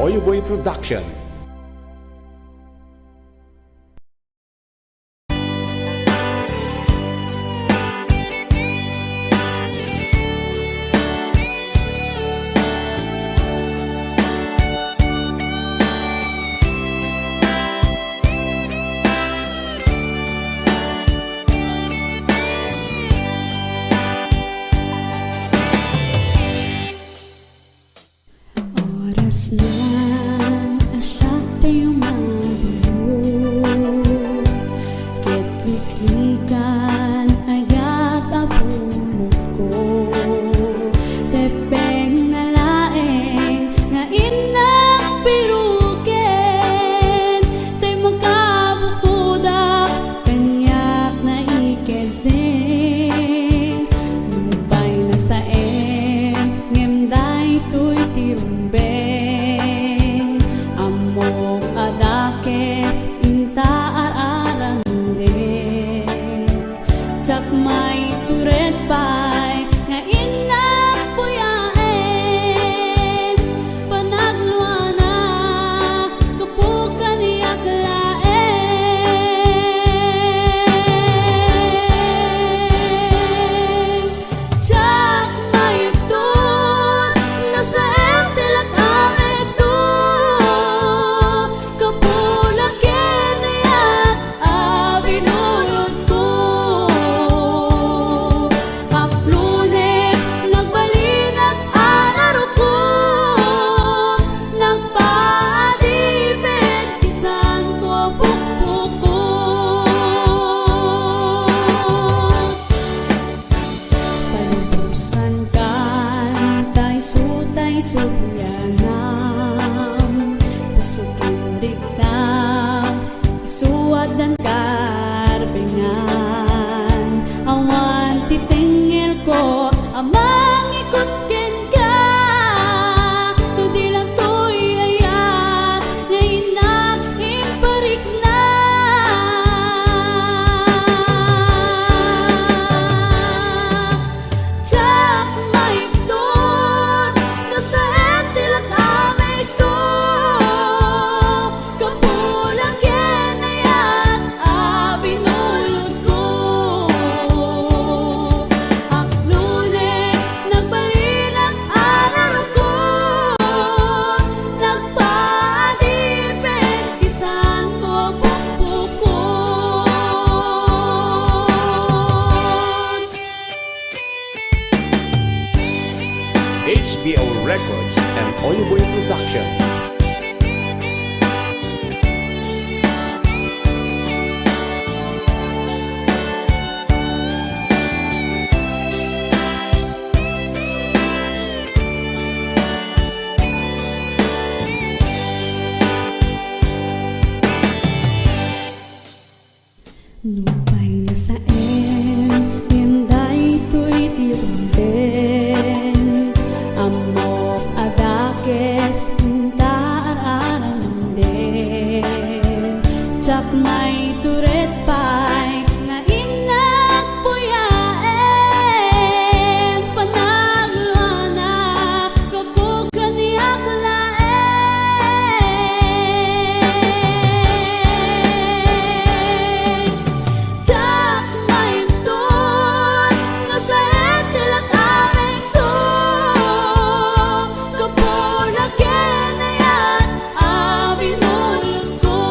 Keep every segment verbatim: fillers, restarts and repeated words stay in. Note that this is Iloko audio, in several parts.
Oyoboy Production. Oras na a siak ti umabayo, ket liklikan a yat a pulotko. Tepeng na laeng nga innak piruken, tay makabukodak kaniak naikedden. Nupay nasaem, ngem daytoy ti rumbeng. Ammok a dakes inta ar-aramidek. Diak maitured pay nga innak puyaen. Panagluana, gapu kaniak laeng. Diak maibton, nasaem ti lak-amekto. Gapu la ken riak a binulotko. Aplonek, nagbalinak a narukong, nagpaadipek ti sanko a bukbukon. Palubosankan ta isu tay sublianam, puso ken diknam, isu addan karbengan. Awan ti tengngelko a mangikut kenka, no di lang toy ayat nga innak imparikna. Diak maibton, nasaem ti lak-amekto. Gapu la ken ayat a binulotko. Aplonek, nagbalinak a narukong, nagpaadipek ti sanko a bukbukon. H B O Records and Oyoboy Production. Nupay nasaem, ngem daytoy ti rumbeng. Ammok a dakes inta ar-aramiden. Diak maitured pay nga innak puyaen. Panagluana, gapu kaniak laeng. Diak maibton, nasaem ti lak-amekto. Gapu la ken ayat a binulotko.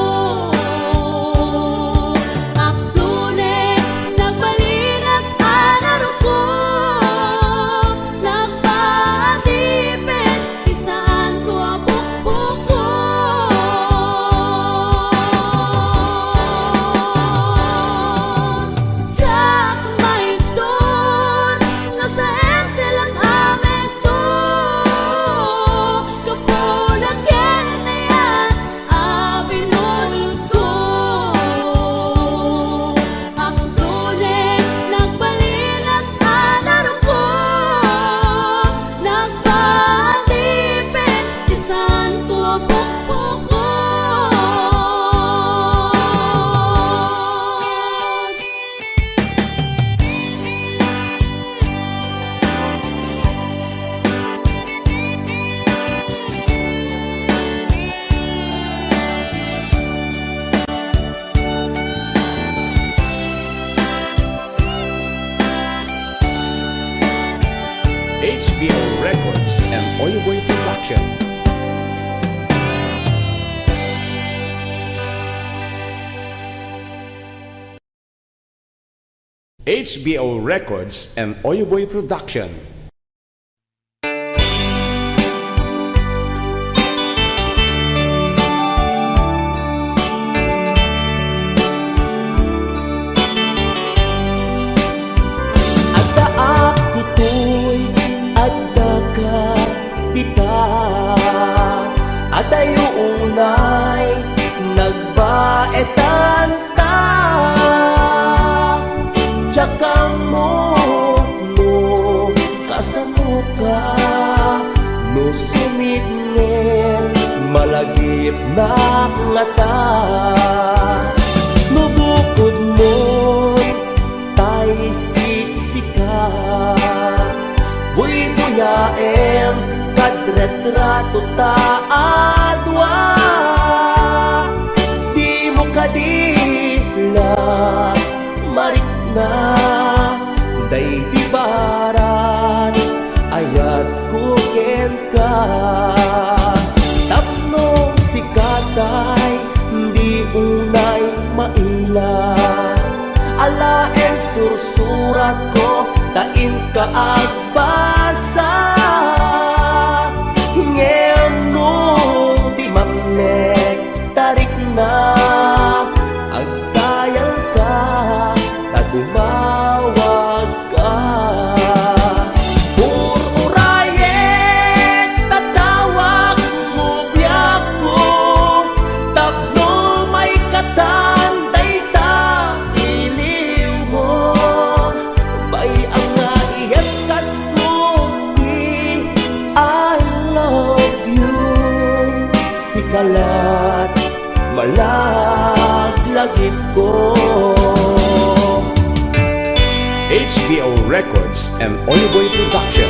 Production. H B O Records and Oyoboy Production. Addaak ditoy, addaka dita. Adayo unay nagbaetan ta. Diak ammo no kasanoka, no sumipnget malagipnak ngata. No bukodmo tay siksika, buybuyaem kad retrato ta a dua. Dimo kadi la marikna, daydi barat, ayatko kenka. Tapno sika tay di unay maila, alaen sursuratko ta inka agbasa. Ngem no di mapnek ta rikna, agdayalka ta tumawagka. Ur-urayek ta tawagmo biagko, tapno maikatan dayta iliwmo. Bay-am nga iyaskas ko ti I love you. Sika lat malaglagipko. H B O Records and Oyoboy Production.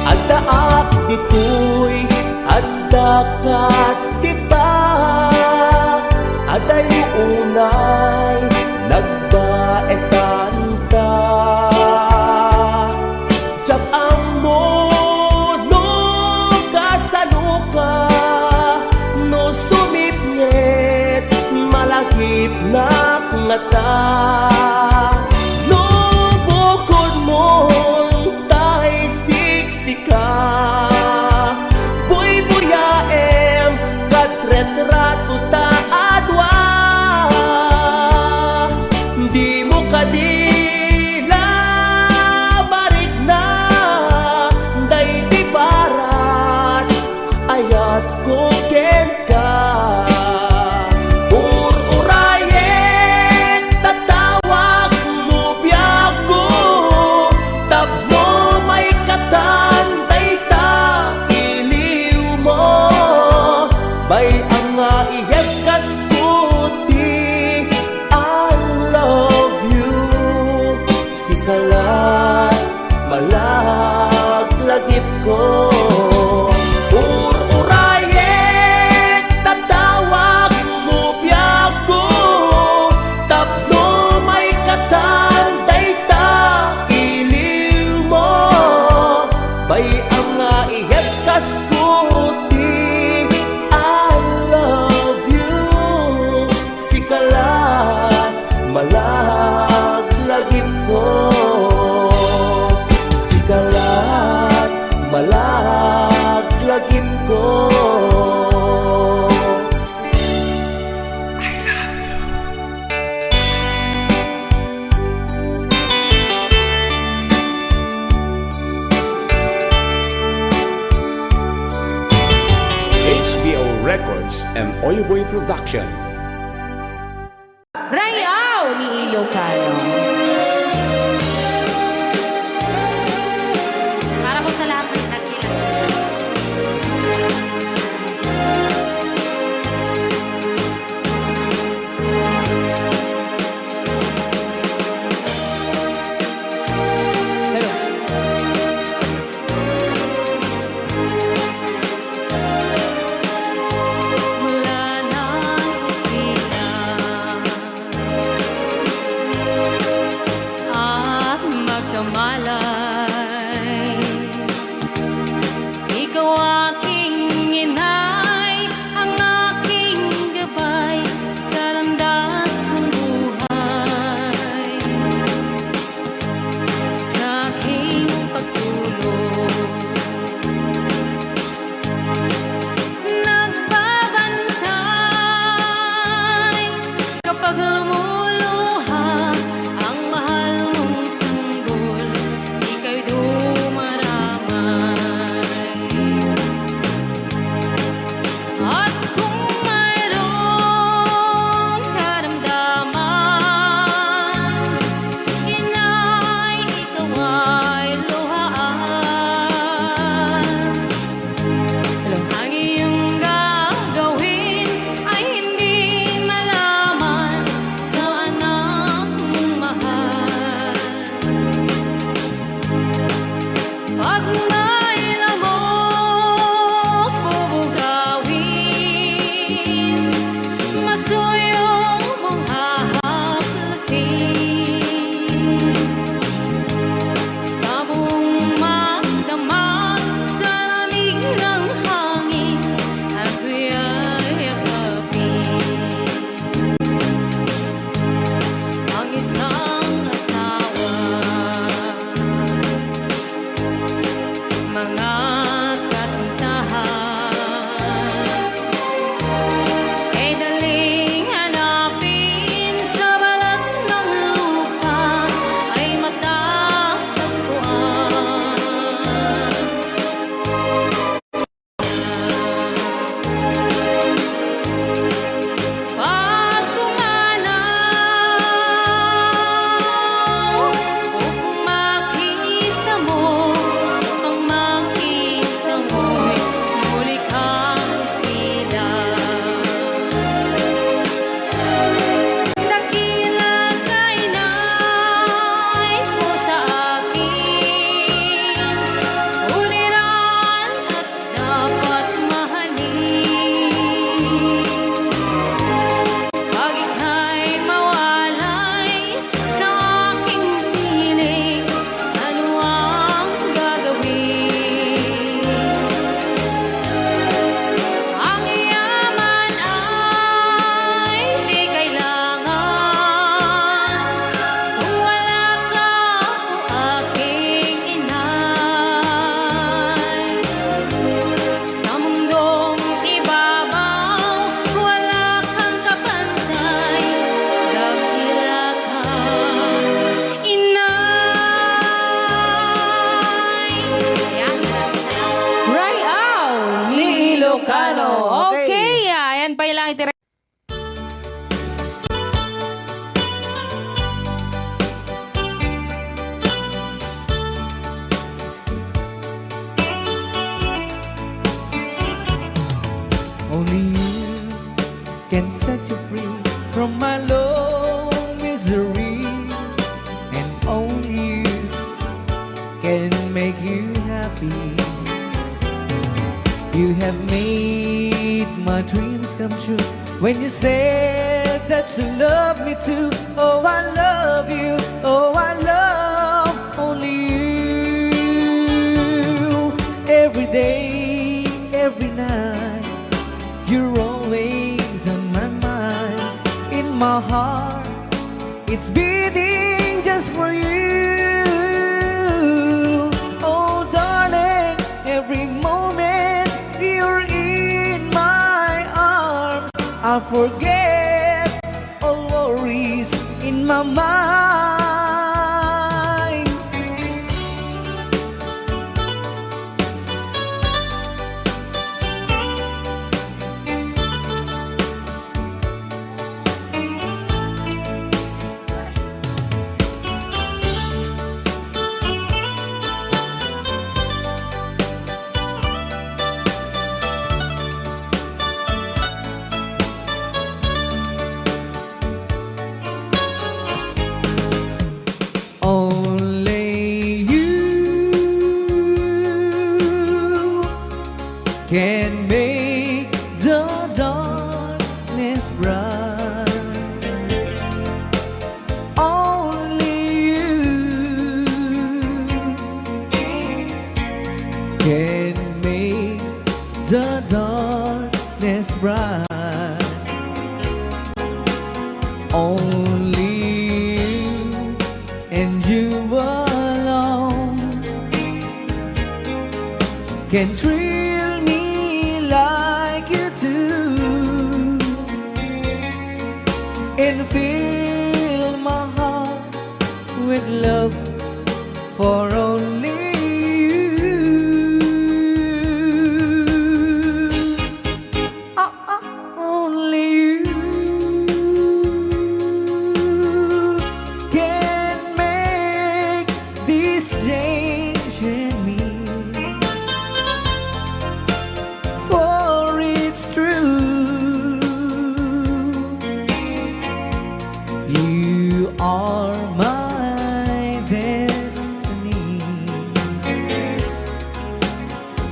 Addaak ditoy, addaka dita. Adayo unay nagbaetan ta. Diak ammo no kasanoka, no sumipnget malagipnak ngata. No bukodmo tay siksika, buybuyaem kad retrato ta a dua. Dimo kadi la marikna, daydi barat, ayatko kenka. Ur-urayek ta tawagmo biagko, tapno maikatan dayta iliwmo. Bay-am nga iyaskas ko ti I love you. Sika la malaglagipko. Ur-urayek ta tawagmo biagko, tapno maikatan dayta iliwmo. Bay-am nga iyaskas ko ti I love you. Sika la malaglagipko. Sika la malaglagipko. I love you. H B O Records and Oyoboy Production. Rayaw ni Ilocano. Para po sa lahat ng nagkilala. Only you can set you free from my long misery, and only you can make you happy. You have made my dreams come true when you said that you love me too. Oh, I love you. Oh, I love only you. Every day, every night, you're always on my mind. In my heart, it's beating just for you. Oh, darling, every moment you're in my arms, I forget all worries in my mind. Only you can make the darkness bright. Only you can make the darkness bright. Only you and you alone can thrill me like you do and fill my heart with love for only you. Ah, ah, only you can make this change in me. For it's true, you are my destiny.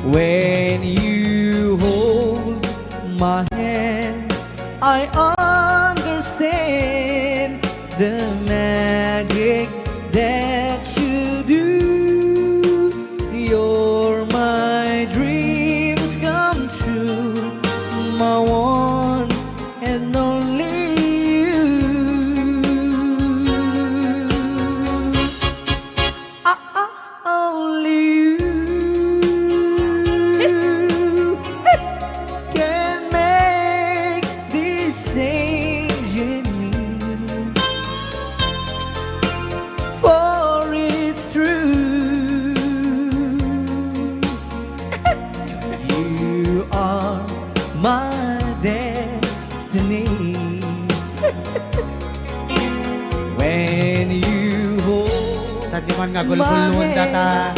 When you hold my hand, I understand the magic that you do. You're my dreams come true, my one and only you. Ah, ah, only you can make this change in me. For it's true, you are my destiny. When you hold Saan di man nga gulgulon data?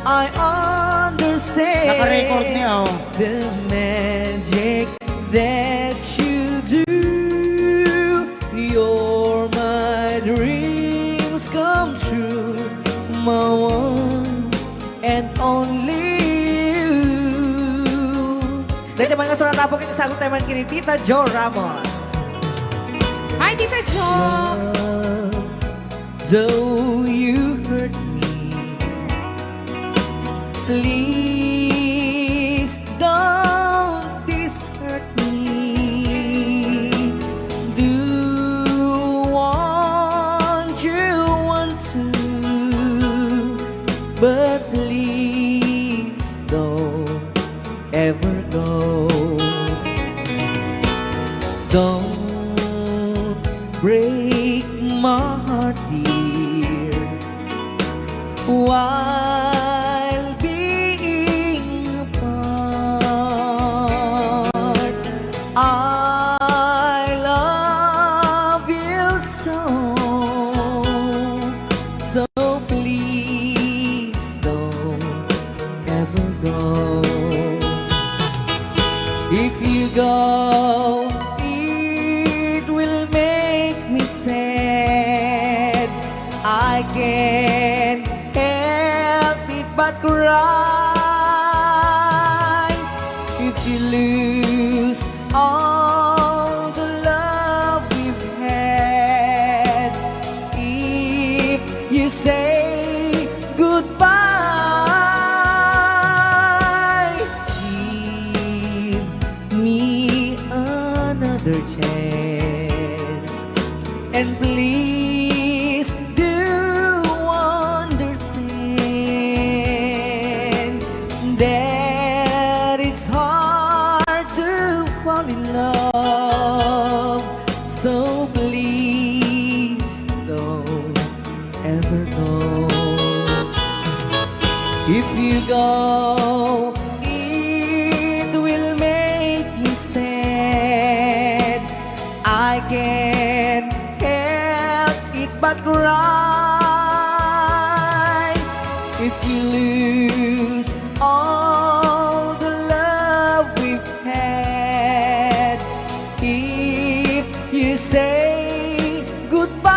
I understand Naka-record ni, oh. The magic that you do. You're my dreams come true, my one and only you. Dayta man nga suratapok iti sagut tayo man kini Tita Jo Ramos. Hi, Tita Jo! Love, though you hurt me, please don't desert me. Do what you want to, but please don't ever go. Don't break my heart, dear, while being apart. I love you so, so please don't ever go. Please do understand that it's hard to fall in love. So please don't ever go. If you go, it will make me sad. I can't help it but cry. If you lose all the love we've had, if you say goodbye,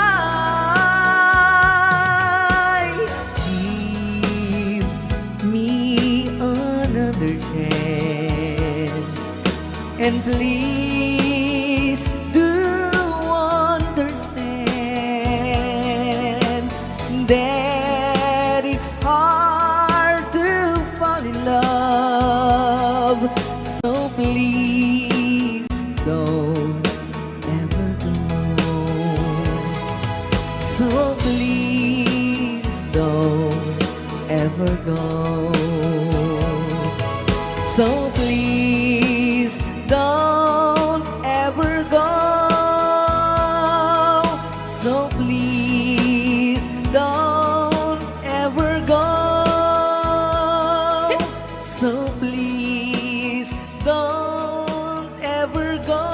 give me another chance. And please do understand that it's hard to fall in love. So please don't ever go. So please don't ever go. So please don't ever go. So please don't ever go. So please don't ever go.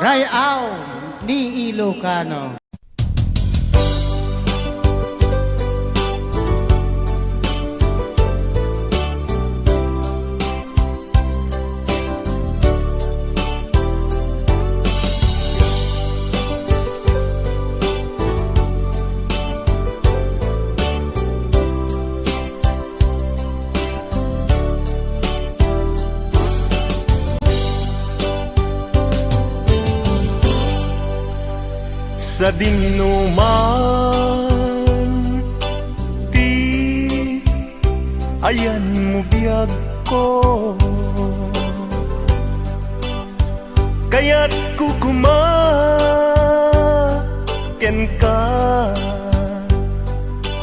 Ray-aw ni Ilocano. Sadino man ti ayanmo biagko, kayatko koma kenka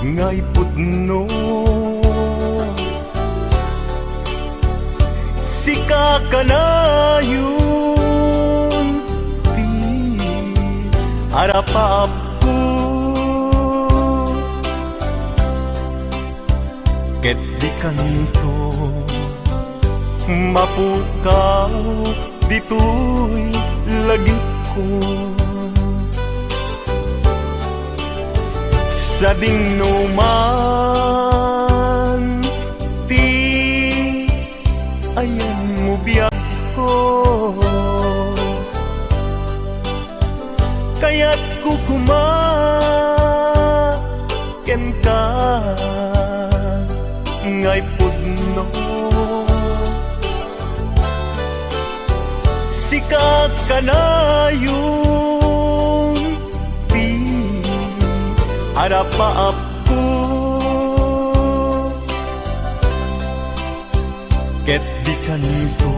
nga ipudno. Sika kanayon ti arapaapko, ket dikanto mapukaw ditoy lagipko. Sadino man ti ayanmo biagko, kayatko koma kenka nga ipudno. Sika kanayon ti arapaapko, ket dikanto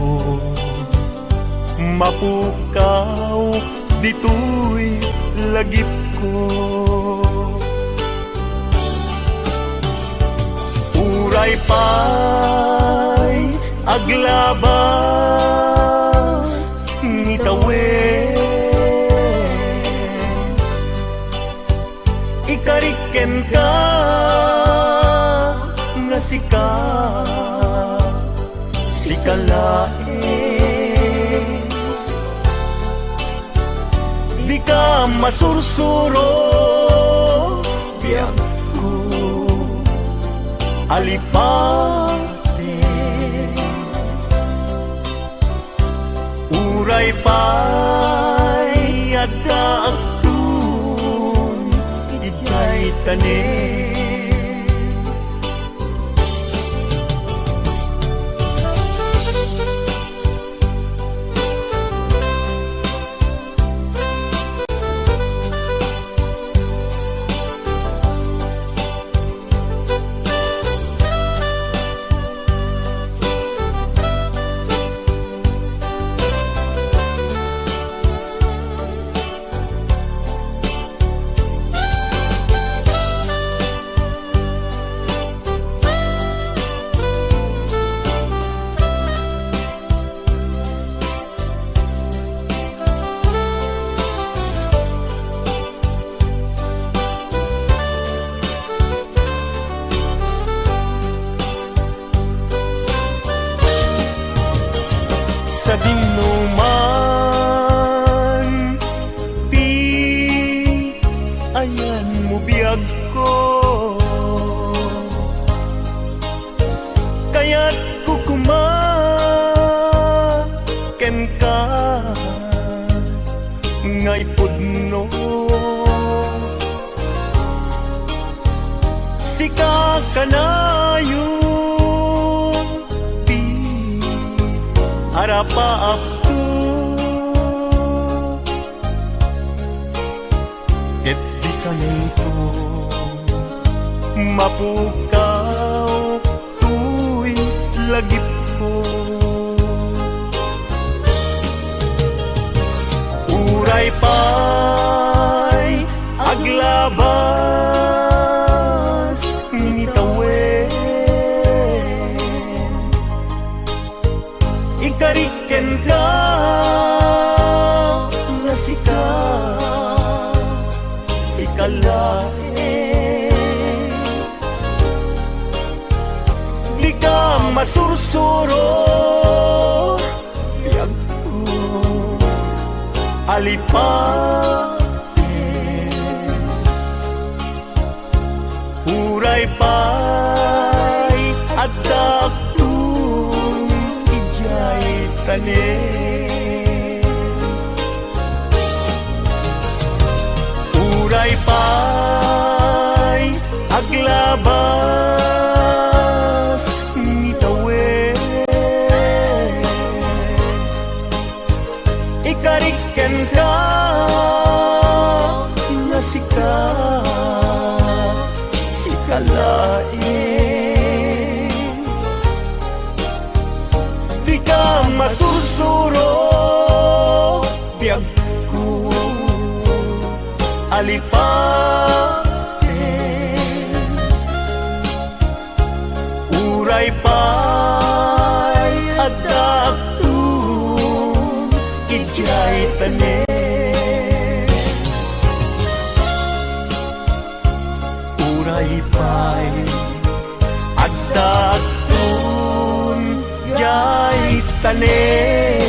mapukaw ditoy lagipko. Uray pay aglabas ni tawen, ikarik kenka nga sika, sika laeng. Dika masursuro, biagko, alipate. Uray pay adda agtun idiay tanem. Sadinoman ti ayanmo, biagko, kayatko koma kenka nga ipudno. Sika kanayon ti arapaapto, ket dika ngarud mapukaw toy lagipko. Uray pay aglabas ni tawen, ikarik kenka nga sika, sika laeng. Dika masursuro, biagko, alipaten. Uray pay addaakton idiay tanem. Uray pay aglabas ni tawen, ikarik kenka nga sika, sika laeng. Dika masursuro, biagko, alipaten. Uray pay addaakton idiay tanem. Uray pay addaakton idiay tanem.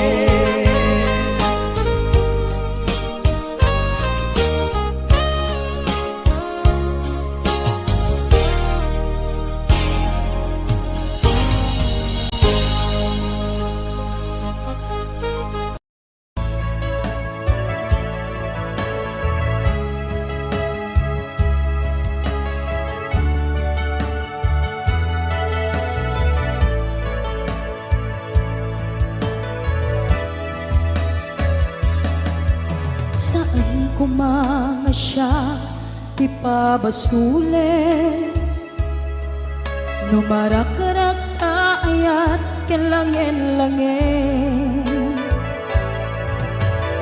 Saan koma nga siak ti pabasolen no marakrak ta ayat ken langen-langen.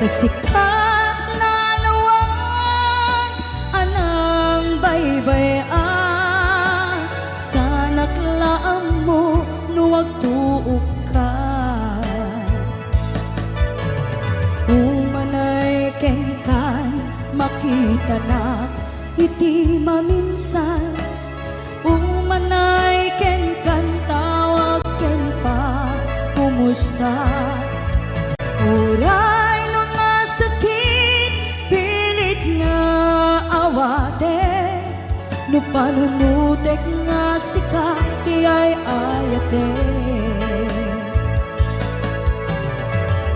Ta sika nalawag a nangbaybay-an, saanak la ammo no agtuokka. Umanay kenkan, makitanak iti maminsan. Umanay kenkan, tawag ken pakumusta. Uray no nasakit, pilit nga awatek. No panunotek nga sika ti ay-ayatek.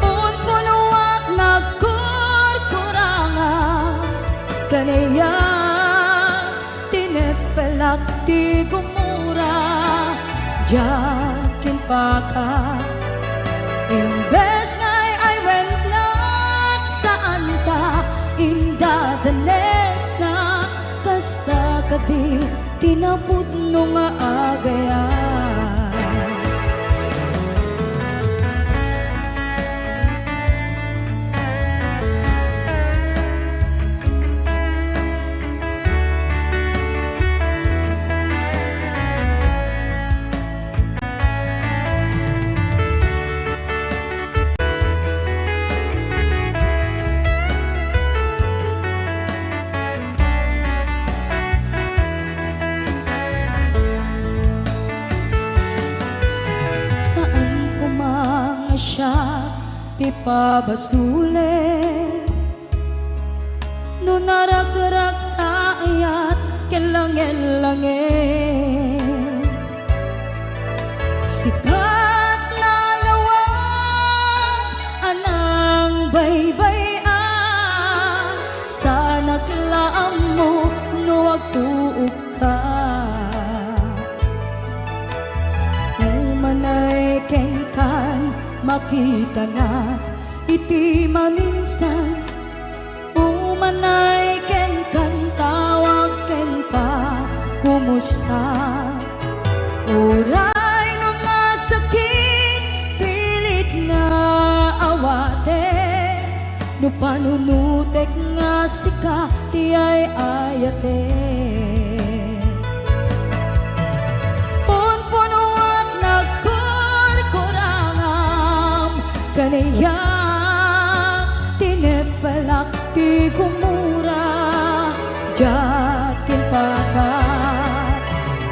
Umpunoak nga agkurkuranga, kaniak tineppelak ti gumura, diak impaka. Imbes nga ay-aywentnak, saanta indadanesnak, kasta kadi ti napudno nga agayam. Ti pabasolek no narakrak ta ayat ken langet-langet. Sikat nalawag a nangbaybay-an, saanak la ammo no agtuokka. Umanay kenkan, makitanak iti maminsan. Umanay kenkan, tawag ken pakumusta. Uray no nasakit, pilit nga awatek. No panunotek nga sika ti ay-ayatek. Punpunoak nagkurkurangam, kaniak tineppelak ti gumura, diak kin pakat.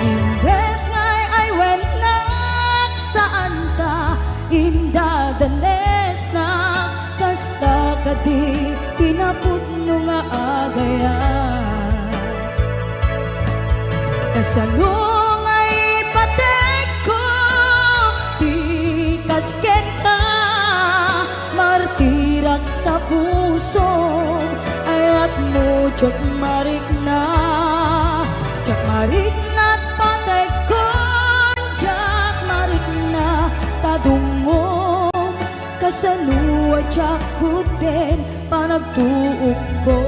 Imbes nga ay-aywennak, saanta indadanesnak, kasta kadi ti napudno nga agayat. Kasano nga ipatekko ti kas kenka, martirak ta pusom, ayatmo diak marikna, diak marikna patekkon, diak marikna ta dungngom. Kasano a diak kudden panagtuokko?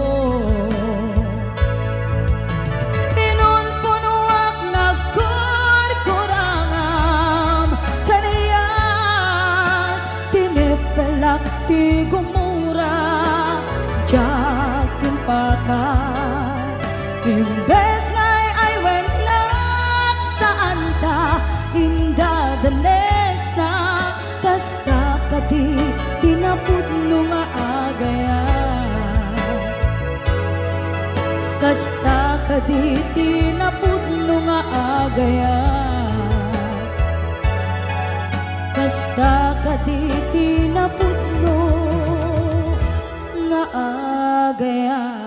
Pinunpunoak nagkurkurangam, kaniak tineppelak ti gumura, diak kin pakat. Imbes nga ay-aywennak, saanta indadanesnak, kasta kadi ti napudno nga agayat. Kasta kadi ti napudno nga agayat. Kasta kadi ti napudno nga agayat.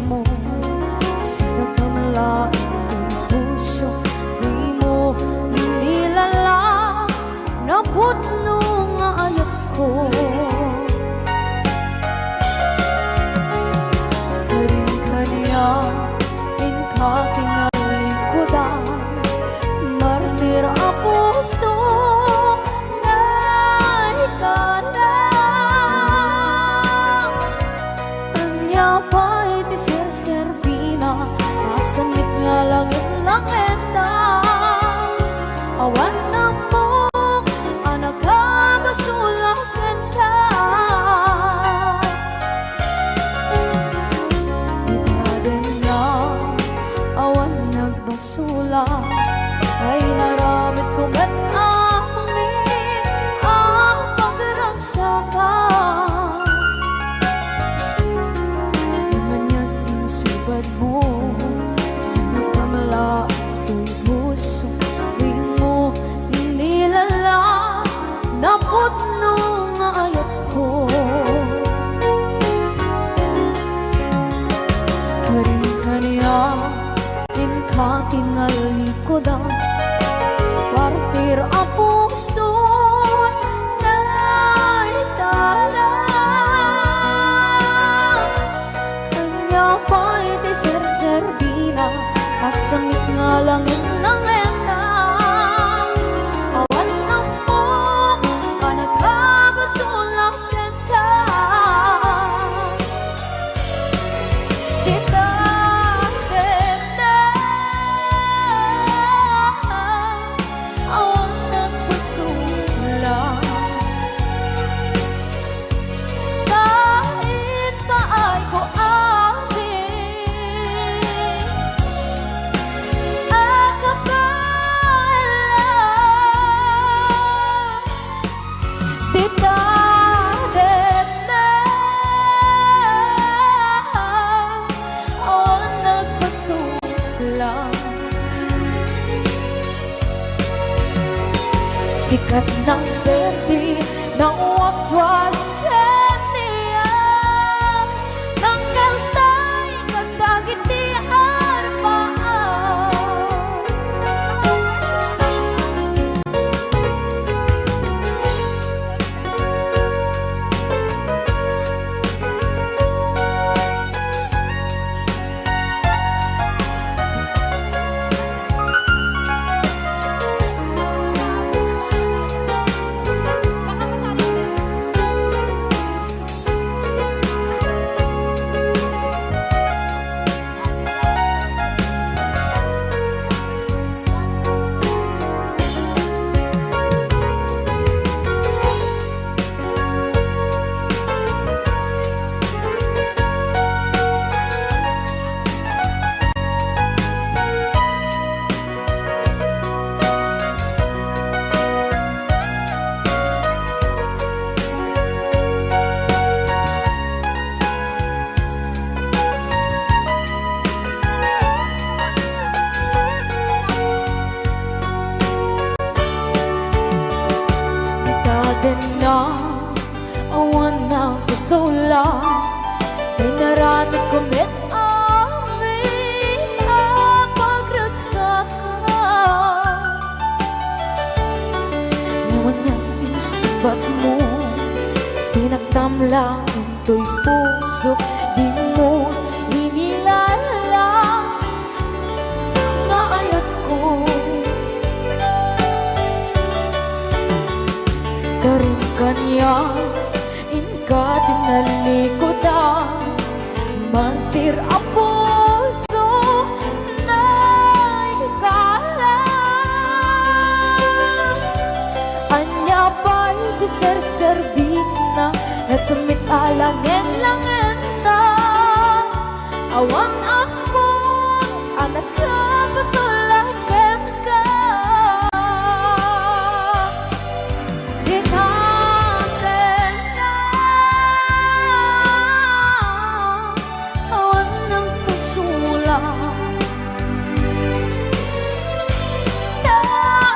mo. Sinakamla ang puso, di mo nilala, napudno nga ayatko. Karin kaniak, inka tinalikudan, martir a puso, naikala. Ania pay ti serserbina, masamit nga langit-langitna. Awan ammok a nakabasula kenka. Ita denna, awan nag- basula, ay naramidko met amin a pagragsakan. Ania man insubad mo, sinakamla toy puso, di mo inilala, napudno nga ayatko. Karin kaniak, inka tinalikudan, martir a puso, naikala. Ania pay ti serserbina, masamit nga langit-langitna. Awan ammok a nakabasula kenka. Ita denna, awan nagbasula. Ta impaayko amin a kabaelan. Dita denna, awan nagbasula. Sikat nang berdi, nang waswas kaniak, nang kalsay, kadagiti arbaam. Ita denna, awan nagbasula, inaramidko met amin a pagragsakan. Ngem ania insubad mo, sinaktam lang toy pusok, di mo inilala nga ayatko. Karin kaniak, inka tinalikudan, martir a puso, naikala. Ania pay ti serserbina, nasamit a langen-langenta. Awan ammok a nakabasula kenka. Dita denna, awan nagbasula. Ta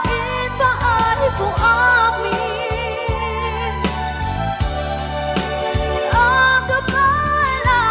impaayko amin a kabaelan.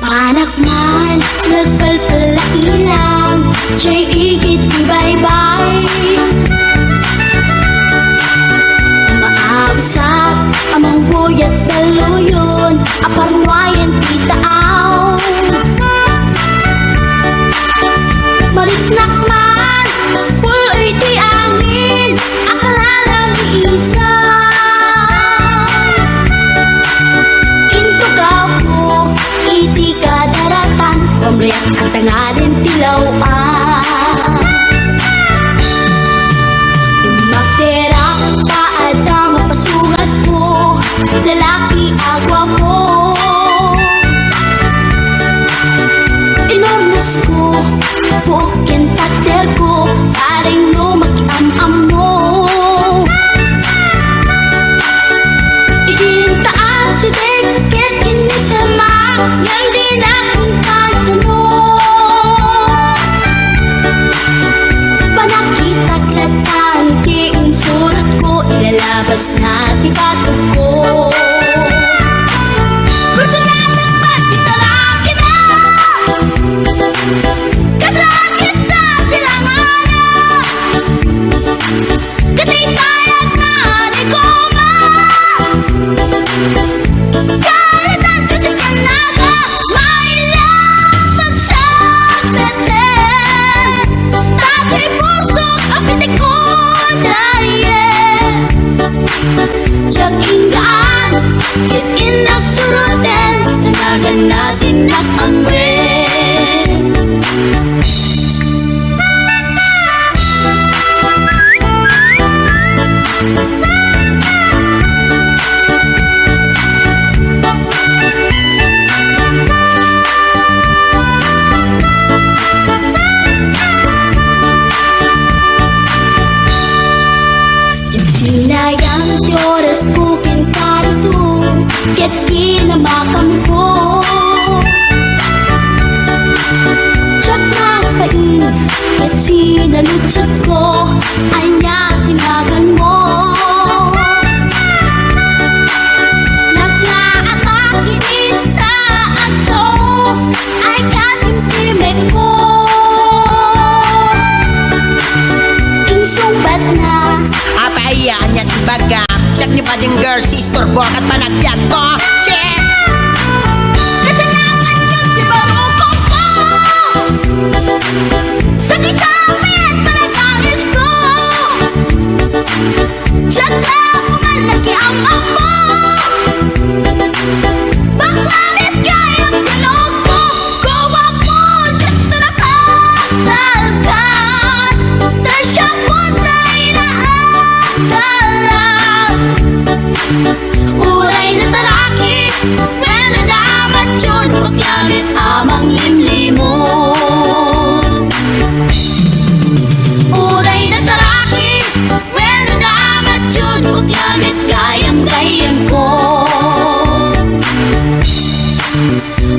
Anak man, nagpalpalaki lang, jay igid ti baybay. Maabsak, amang buyat baluyon, aparnuayan ti taaw. Mariknak man, puloy ti angin, a kanana miisa. Intugaw ko iti kadaratan, pamriak ang tanganin ti law-an. Magterak ta adda mapasungatko, lalaki a guapo. Inurnos ko, buok ken takder ko, paring no makiam-ammo. Idinta asideg ket innisemak, ngem dinak intagtuno. Panakitak latan ti insuratko, ilalabas na ti batogko. Personal na pagkitarakita. Kasakit na silanganan. Katay payag na ni Goma. Kalitan ka ti kanaga. Maila pagsapete. Tatay burdo, apite ko, daye. Diak inggaan, ket innak suroten, nanagan na ti innak ammen. Diak sinayang ti orasko ken karito, ket kinamakamko. Diak napain, ket sinaludsodko, ania ti naganmo? Naknaatak iti taatko, ay katimtimekko. Insungbatna. Apay aya, ania ti bagam? Siak ni Bading Girl, si istorbo ket panagbiagko. Che! Kasanakan ket ti barukongko. Sakit sa amin, panagbangisko. Diak la kuman nakiam-ammo. Bakla met gayam ti loob ko. Guapo, diak to napasalkan. Ta siak met ti inaagalan. Uray nataraki, wenno namatyon, bakla met a manglimlimon. Uray nataraki, wenno namatyon, bakla met gayam-gayamko.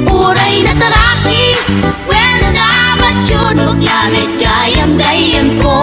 Uray nataraki, wenno namatyon, bakla met gayam-gayamko.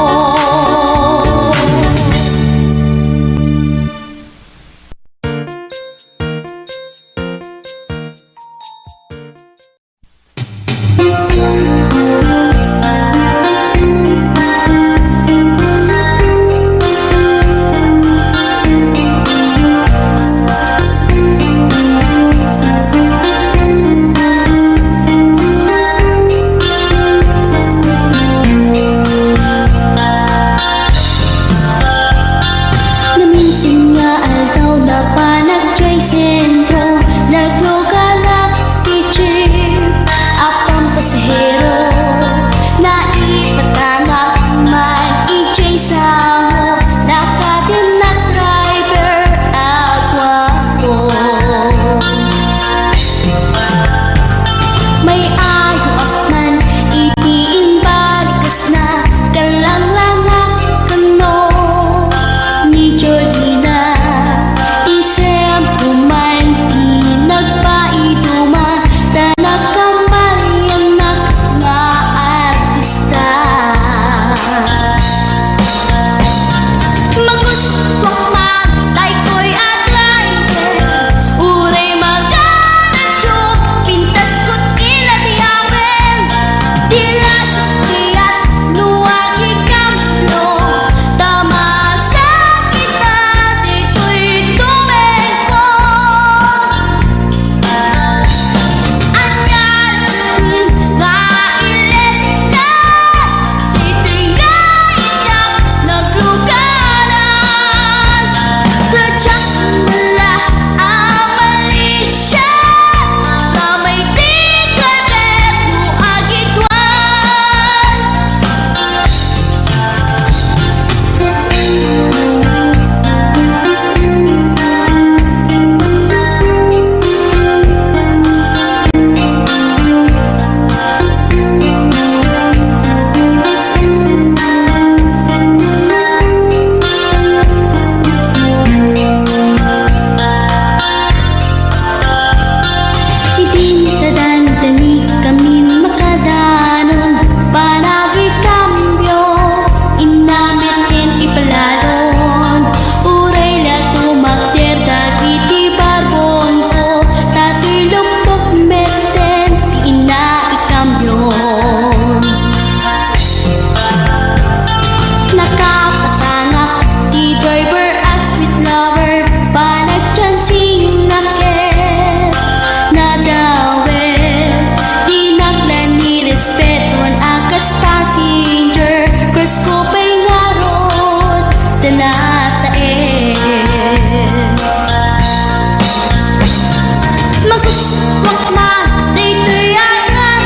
Wakman daytoy a raken,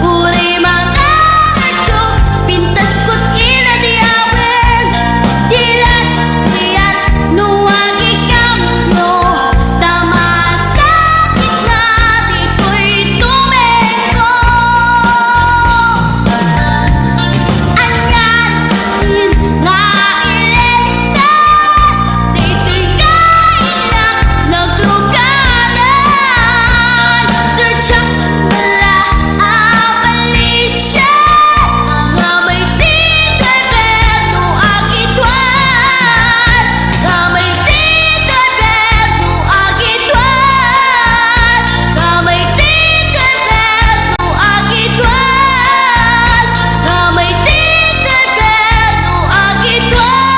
uray mangaradyo, pintaskot ila ti awit. Dilat kuyat no agikam no, ta masakit na ditoy tumengko. Anian nga ilenta, ditoy kayna nagluganan. Diak la a balisia, nga may ti gobyerno agituan, nga may ti gobyerno agituan, nga may ti gobyerno agituan, nga may ti gobyerno agituan.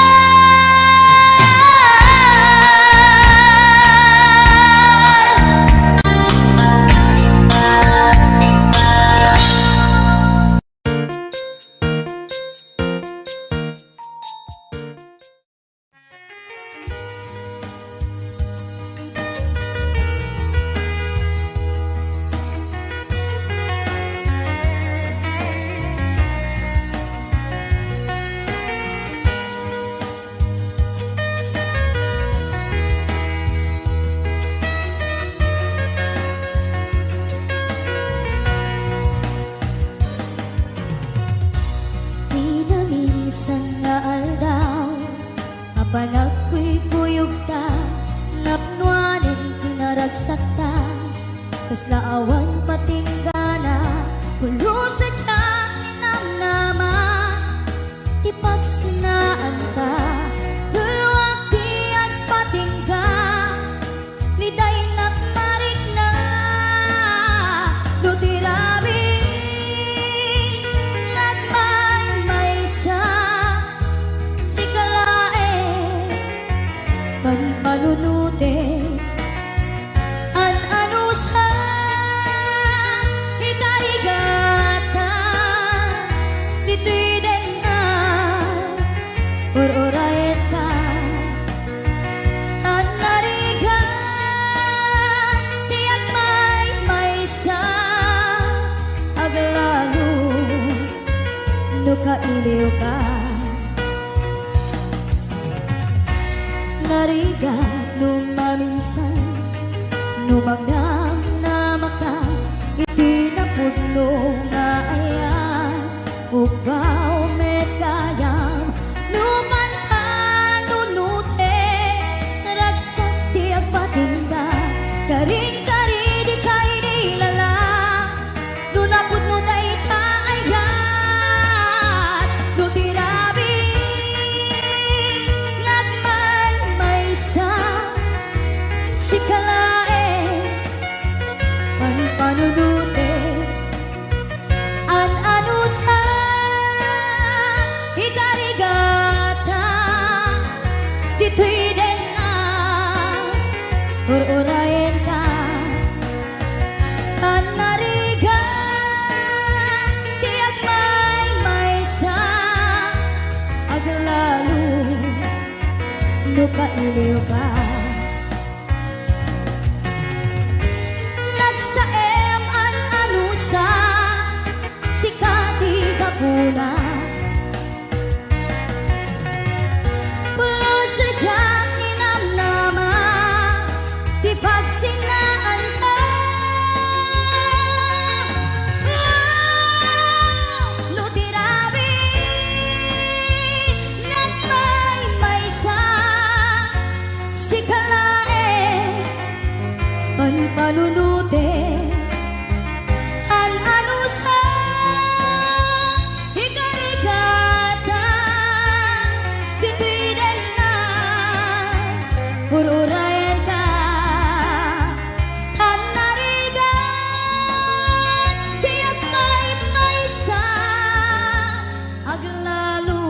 Ti naminsan nga aldaw, a panagkuykuyogta, napnoanen ti naragsakta, kasla awan patinggana, pulos sadiak ninamnama, ti pagsinnaanta, ruak ti agpatingga, ni daynak marikna, no ti rabii nga agmaymaysa, sika laeng panpanunotek. An-anusan, ikarigata, ditoy denna, ur-urayenka. Tan narigat ti agmaymaysa, aglalo no kailiwka. Narigat no maminsan, no mangnamnamaka iti napudno nga ayan. Uggaw met gayam no panpanunotek, ragsak ti agpatingga, karin-kari dika idi lalang. No napudno dayta ayat, no ti rabii nga agmaymaysa, sika laeng panpanunotek. An-anusan, ikarigata, ditoy denna, ur-urayenka. Tan narigat ti agmaymaysa, aglalo no kailiwka. Nagsaem an-anusan, sika ti gapuna. Pulos sadiak ninamnama ti pagsinnaanta. No ti rabii nga agmaymaysa, sika laeng panpanunotek. An-anusan, ikarigata, ditoy denna, ur-urayenka. Tan narigat ti agmaymaysa, aglalo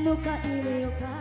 no kailiwka.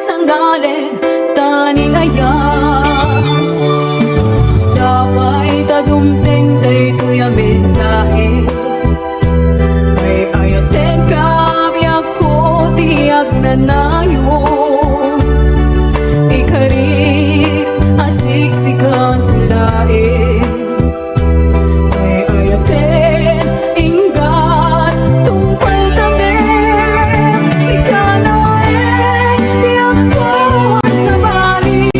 sanggalen ta ni aya. Dapay ta dumteng daytoy a mensahe. Ay-ayatenka, biagko, ti agnanayon. Ikarik a siksikan laeng. Ay-ayaten, inggan, tungpal tamen. Sika laeng, biagko a sabali.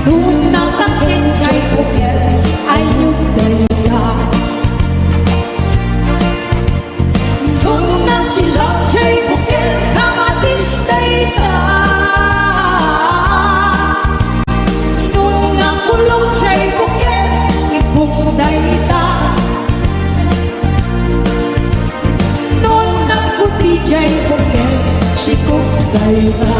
Nuna taken jay bukel, ayub dayta. Nuna sila jay bukel, kamatis dayta. Nuna kulong jay bukel, ibong dayta. Nuna puti jay bukel, sikog dayta.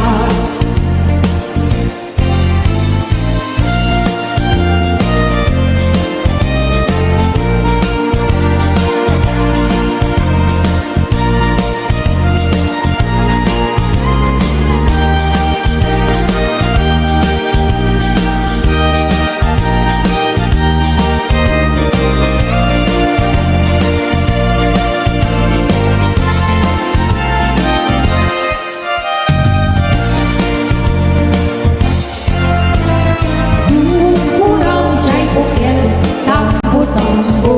Bumburang jay bukel, tambo-tambo.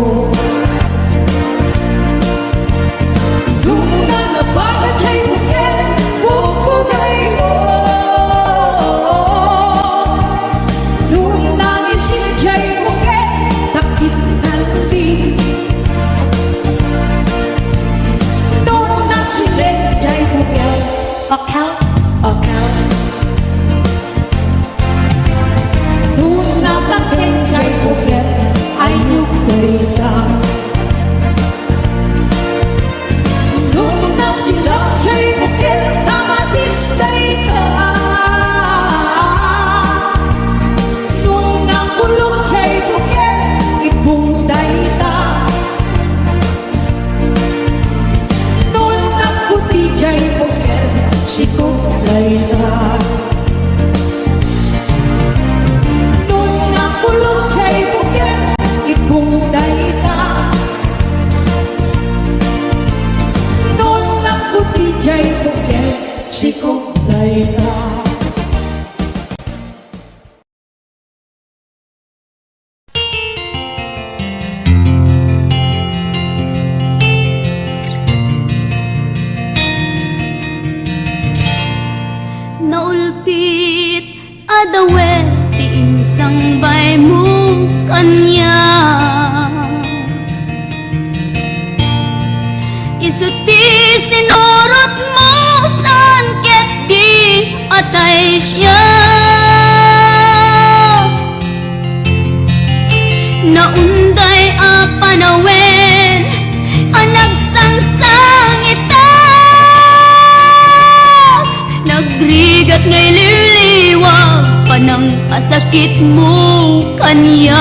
Nuna nabaga jay bukel, bubugay mo. Nuna isit jay bukel, takit nandi. Nuna silen jay bukel, akaw, akaw. Nuna taken jay bukel, ayub dayta. Nuna sila jay bukel, kamatis dayta. Nuna kulong jay bukel, ibong dayta. Nuna puti jay bukel, sikog dayta. Nuna kulong jay bukel, ibong dayta. Nuna puti jay bukel, sikog dayta. Naulpit a dawet ti insangbaymo kaniak. Isu ti sinurotmo saan ket di atay siak. Naunday a panawen a nagsangsangita, nagrigat nga iliwliwag panangasakitmo kaniak.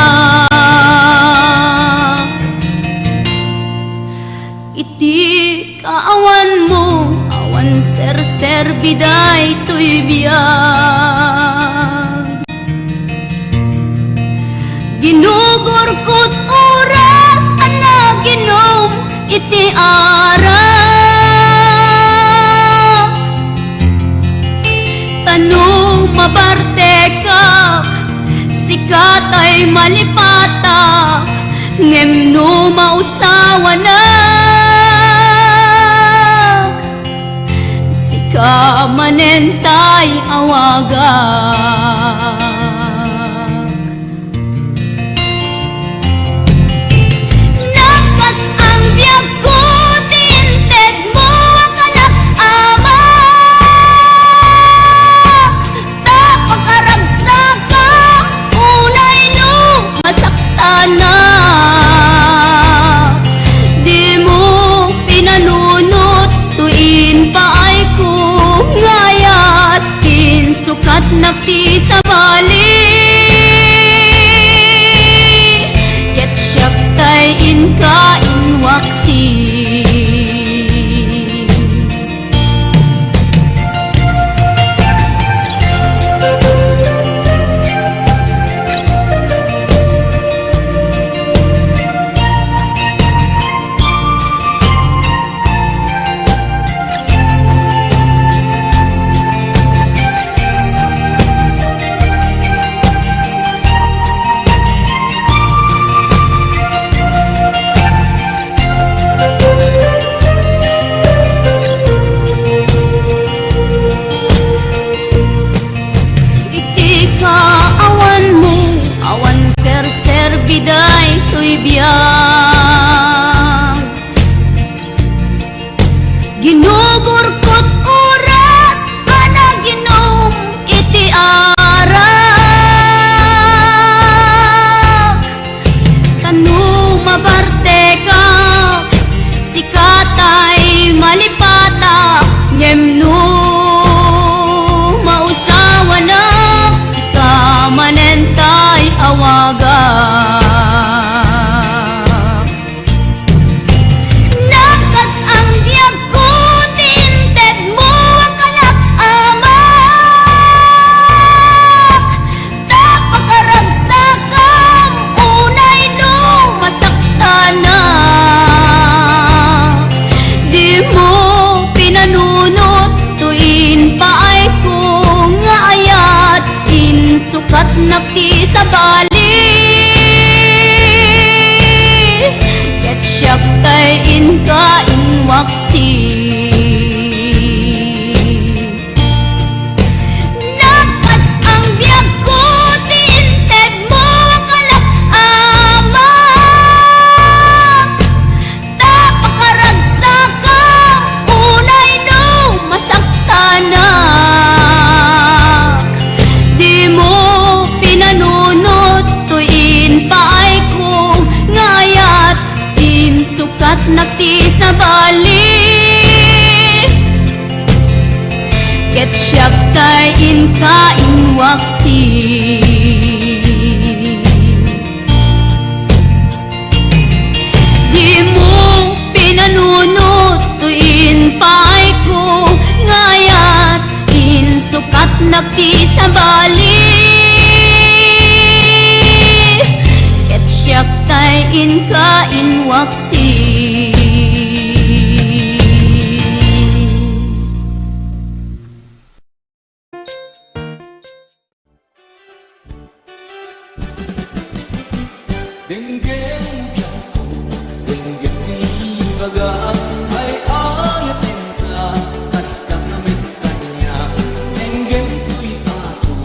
Iti kaawanmo, awan serserbi daytoy biag. Ginugurkot oras a naginom iti arak. Ta no mabartekak, sika tay malipatak, ngem no mausawanak, sika manen tay awagak. Nakas-ang biagko ti integmo a kalak, Ama, ta pakaragsakak unay no masaktanak. Dimo pinanunot toy impaayko nga ayat. Insukatnak ti sabali, ket siak tay inka inwaksi. biag. Ginugurkot oras a naginum iti arak. Ta no mabartekak, sika tay malipatak, ngem no mausawanak, sika manen tay awagak. Nakas-ang biagko ti intedmo a kalak, Ama. Ta pakaragsakam unay no masaktanak. Dimo pinanunot toy impaayko nga ayat, insukatnak ti sabali. Ket siak tay inka inwaksi. Nakas-ang biagko ti intedmo a kalak, Ama. Ta pakaragsakam unay no masaktanak. Dimo pinanunot toy impaayko nga ayat, insukatnak ti sabali. Ket siak tay inka inwaksi. Dimo pinanunot toy impaayko nga ayat, insukatnak ti sabali. Ket siak tay inka inwaksi. Denggem biagko, denggem ti ibagak, ay-ayatenka, kasta met kaniak. Denggem toy aso,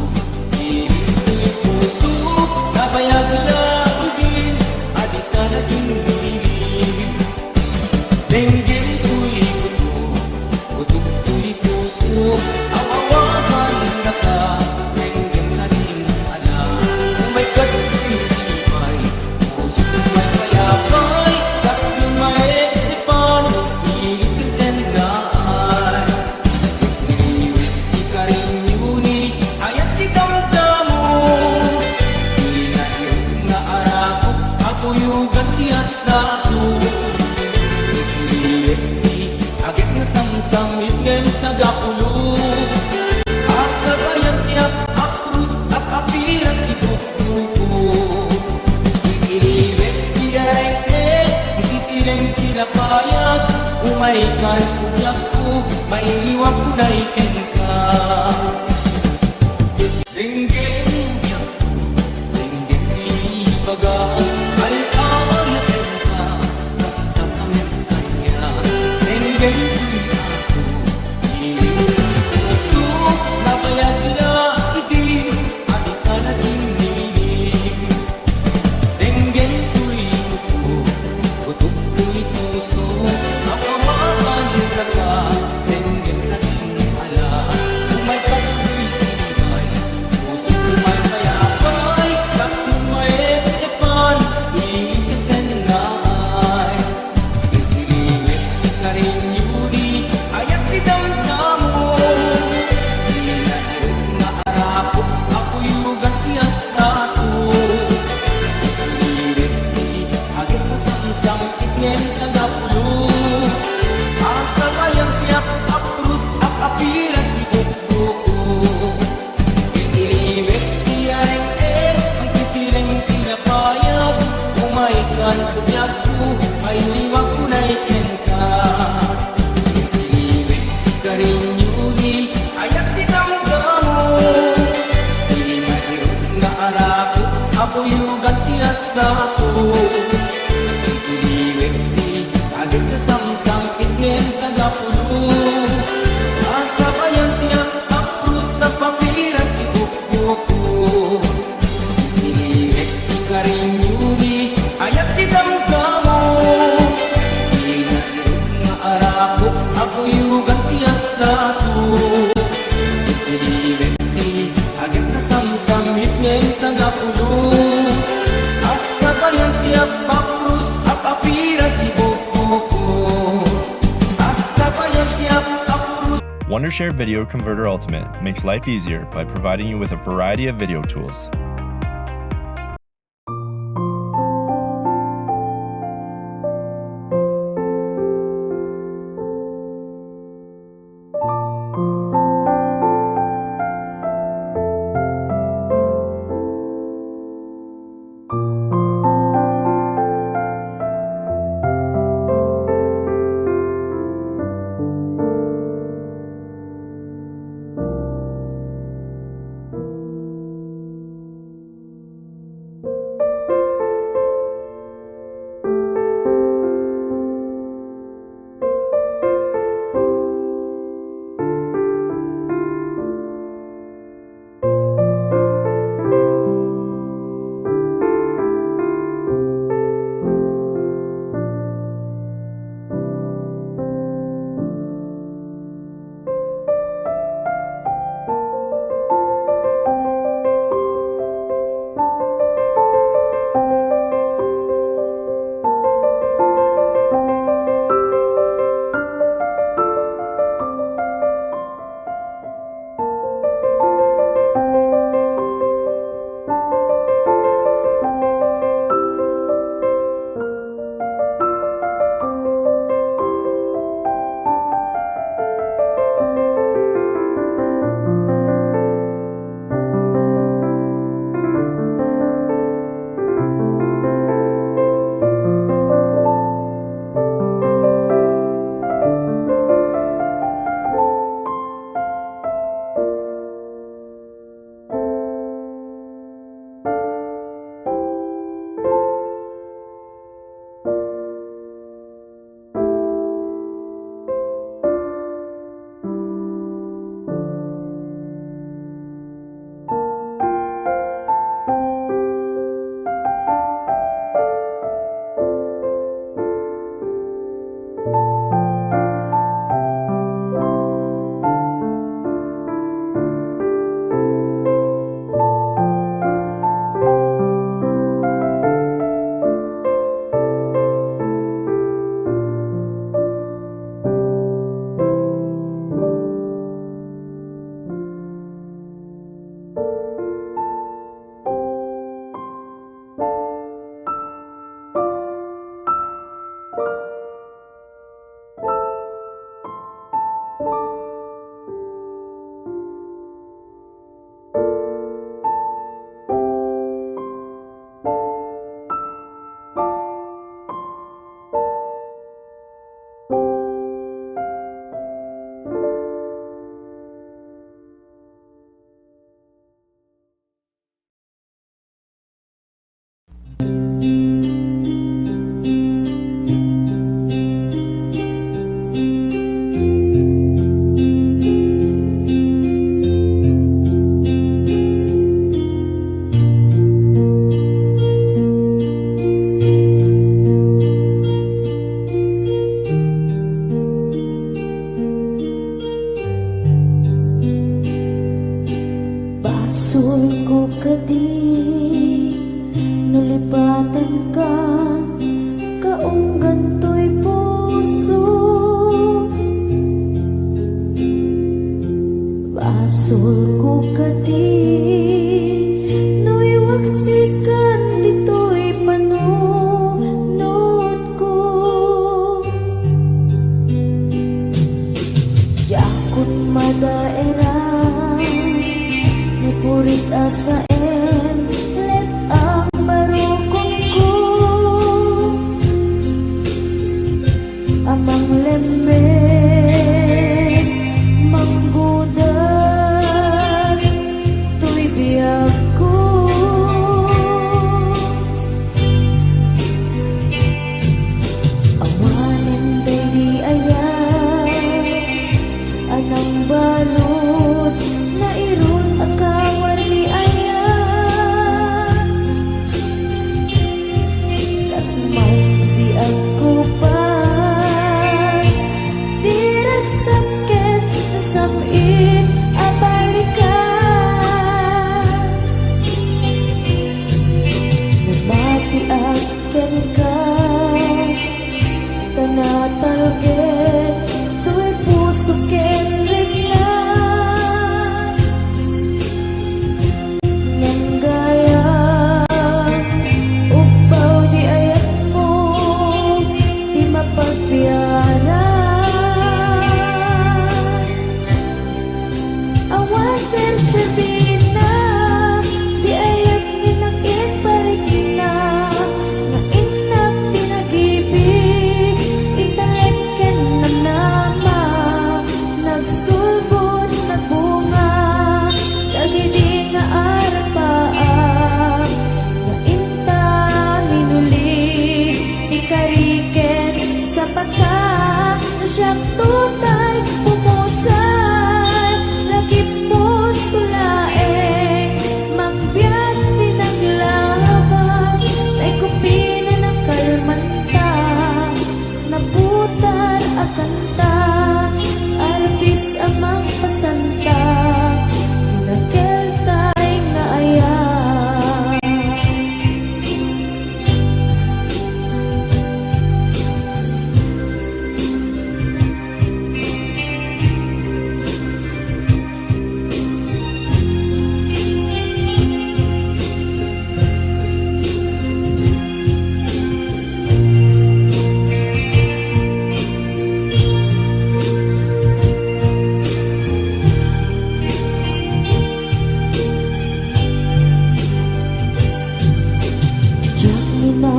ilim toy puso, nabayag la idin, a dika nagin bilin. Denggem toy kutok, kutok toy puso, aw-awagan daka. Denggem nadin ala, umay ket ti sipay, puso umay payapay, tapno maiktipan, ilik ken sennaay. Iliwek ti karinyoni, ayat ti damdamo. Dina irek nga arakop a kuyogan ti asaso. Iliwek ti agek nga samsamit ngem nagapulo. A sabayan ti ap-, aprus, ap-, apiras ti bukbukko. Iliwek ti areng-eng, iti tileng ti napayag, umay kan kubiakko, mailiwak unay kenka. Denggem biagko, denggem ti ibagak, ay-ayatenka, kasta met kaniak. Denggem ti aso, ilim ti puso, nabayag la idin, a dika nagin bilin. Denggem toy kutok, kutok toy puso, aw-awagan daka. Denggem nadin ala, umay ket ti sipay, puso umay payapay, tapno maiktipan, ilik ken sennaay. Iliwek ti karinyoni, ayat ti damdamo. Dina irek nga arakop a kuyogan ti asaso. Iliwek ti agek nga samsamit ngem nagapulo. A sabayan ti ap-, aprus, ap-, apiras ti bukbukko. Iliwek ti areng-eng, iti tileng ti napayag, umay kan kubiakko, mailiwak unay kenka. Iliwek ti karinyoni, ayat ti damdamo. Dina irek nga arakop a kuyogan ti asaso. Iliwek ti agek nga samsamit ngem nagapulo. A sabayan ti ap-, aprus, ap-, apiras ti bukbukko. Iliwek ti karinyoni, ayat ti Asabayan ti agpaprus a papiras ti bukoko. Asabayan ti agpaprus. Wondershare Video Converter Ultimate makes life easier by providing you with a variety of video tools. Basolko kadi no lipatenka, kaunggan toy puso. Basolko kadi no iwaksikan ditoy panunotko. Diakon madaeran, ni puris a saem, let-ang barukonko. A manglembes, manggudas, toy biagko. Awanen daydi aya a nangbalud, nairut a kawarni aya.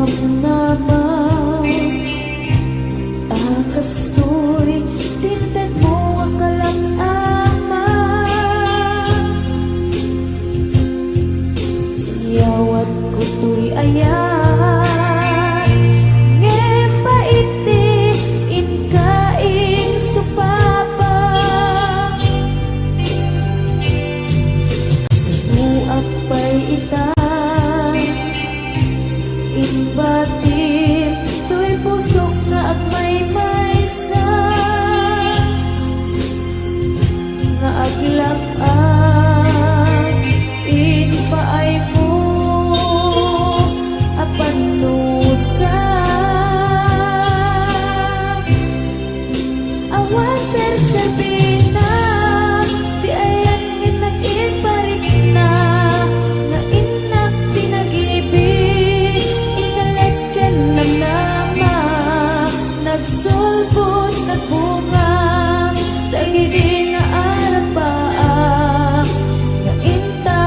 Ama, a kastoy ti intedmo a kalak-ama. Inyawatko toy ayat, ngem pait ti inka insupapa. Saoak pay ita, imbatim toy pusok nga agmaymaysa, nga aglap-an impaaymo a pannusa. Awan serserbina ti ayan nga innak imparikna, nga innak pinagibi, inalek ken namnama, nagsulbod, nagbunga, dagidi nga arapaak, nga inta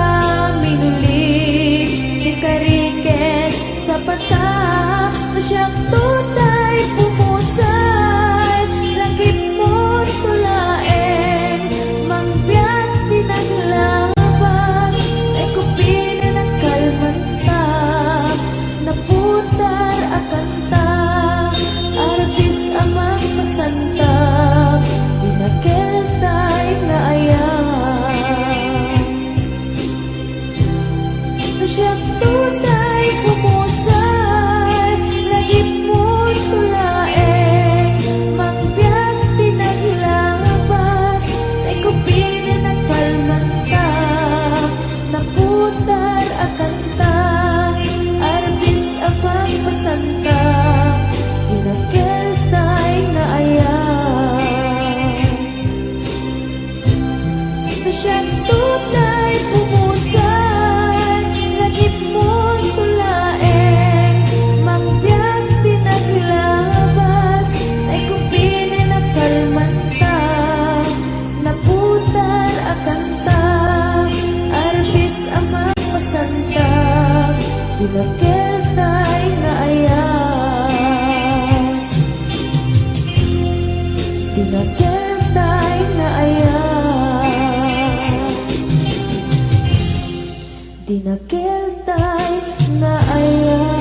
minuli, ti kari ken sapata, no siak toy pumusay, langipmo to laeng, mangbiag ti naglabas, ay kupinen a kalmanta, naputar a kanta, arbis a mangpasanta, ti nakeltay nga ayat. No siak toy pumusay, langipmo to laeng, mangbiag ti naglabas, ay kupinen a kalmanta, naputar a kanta, arbis a mangpasanta, ti nakeltay nga ayat. No siak toy pumusay, langipmo to laeng, mangbiag ti naglabas, ay kupinen a kalmanta, naputar a kanta, arbis a mangpasanta, ti nakeltay nga ayat. Ti nakeltay nga ayat. Ti nakeltay nga ayat.